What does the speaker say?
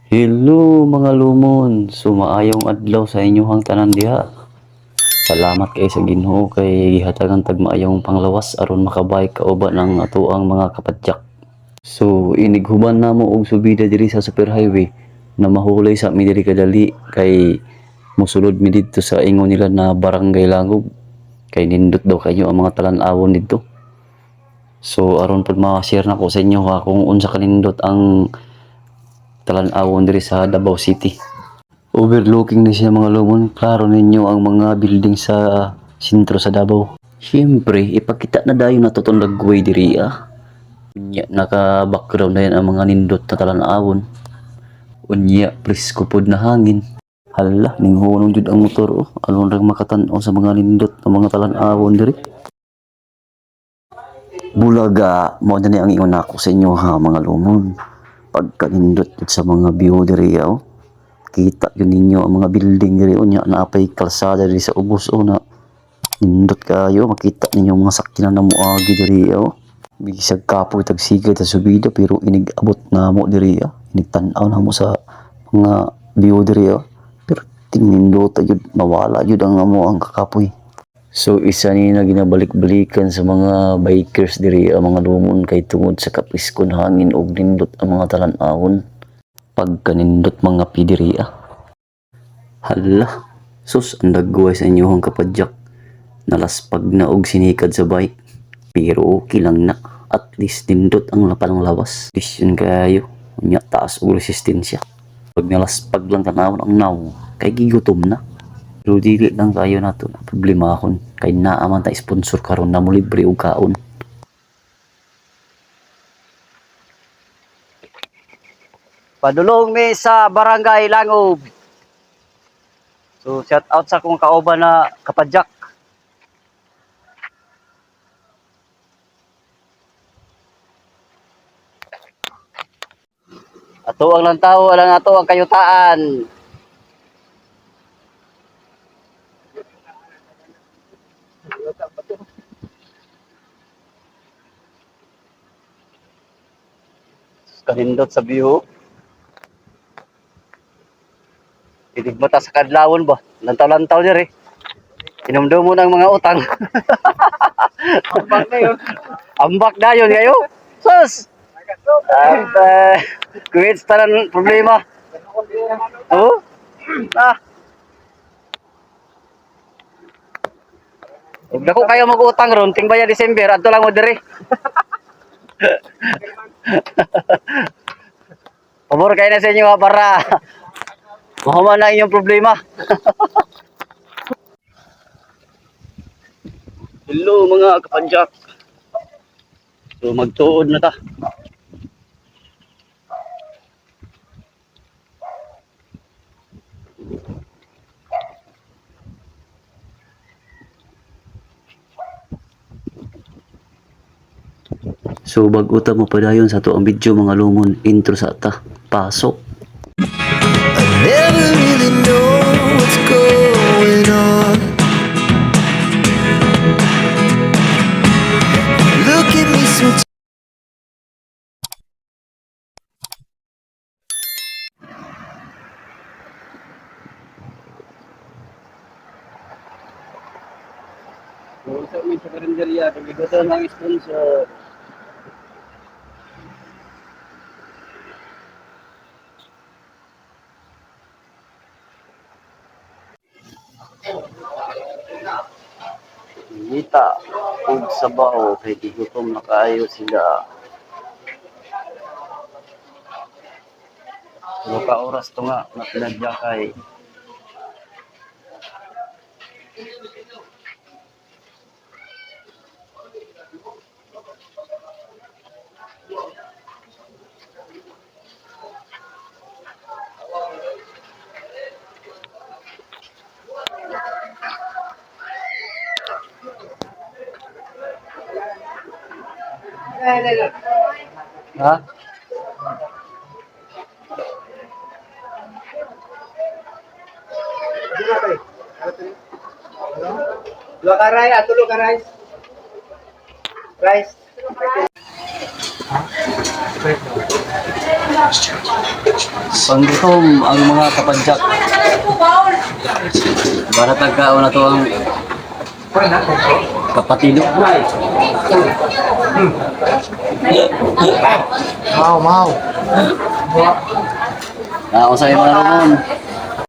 Hello, mga lumon, sumaayong adlaw sa inyohang tanan diha. Salamat kay sa Ginoo kay gihatagan tag maayong panglawas aron makabike kauban ang atoang mga kapadyak. So inighuban namo og subida diri sa super highway na mahulay sa mi diri kadali kay mosulod mi didto sa ingon nila na Barangay Langog kay nindot daw kayo ang mga talan-awon didto. So aron pud ma-share nako sa inyo ha kung unsa kanindot ang talan-awon diri sa Davao City. Overlooking ni siya, mga lumon. Klaro ninyo ang mga building sa sentro sa Davao. Siyempre, ipakita na dayon nato tong lagway diri ah. Unya, naka-background na yan ang mga nindot na talan-awon. Unya, presko pod na hangin. Hala, ninghunong jud ang motor oh. Aron rang makatan-aw sa mga nindot na mga talan-awon diri. Bulaga, mao na ni ang ingon nako sa inyo ha, mga lumon. Pagkanindot jud sa mga view diri oh. Kita yun ninyo ang mga building diri unya naapay kalsada diri sa ubos oh na nindot kayo, makita ninyo ang mga sakyanan na moagi diri oh. Bisag kapoy tag sigad sa subida pero inig abot namo diri ah. Inig tan-aw namo sa mga view diri oh. Pero tinindot jud, mawala jud ang amo ang kakapoy. So isa ni na ginabalik-balikan sa mga bikers diri ang mga lumon kay tungod sa kapriskon hangin ug nindot ang mga talan-awon. Pagkanindot mga pidiri ah. Hala, sus, ang dagway sa inyong kapadyak. Nalaspag na og sinikad sa bike. Pero okay lang na. At least nindot ang lapanang lawas. Vision kayo. Unya, taas og resistensya. Pag nalaspag lang tanawon ang naw, kay gigutom na. Pero dili lang kayo nato na problema akon. Kay naa man ta sponsor karon na mo libre og kaon. Padulong mi sa Barangay Langob. So shout out sa akong kauban na kapadyak. Ato ang lantaw, alang ato ang kayutaan. Kanindot sa view. Idig mata sa kadlawon ba? Lantaw-lantaw diri. Inumdum mo ng mga utang. Ambak na yun. Ambak dayon kayo. Sus! At creates tanan problema. Oh? Ah. Ug dako kayo mag-utang ron ting baya December adto lang mo diri. Pabor kayo na sa inyo ha, para mahuman na inyong problema. Hello, mga kapadyak. So magtuod na ta. So bag-o ta mo padayon sa ato ang video, mga lumon, intro sa ta. Pasok. Never really know what's going on. Look at me sometimes. So sa amin sa karinderya, pagigutan ng sponsor. Ngita ug sabaw kay gigutom na kaayo sila. Tulo ka oras to nga na pinadya kay. Ha? Dua ka rice, tulo ka rice. Rice. Panggutom ang mga kapadyak. Barat ang kaon na to ang kapatilo. Mau, mau. Ah, usay mga Ramon.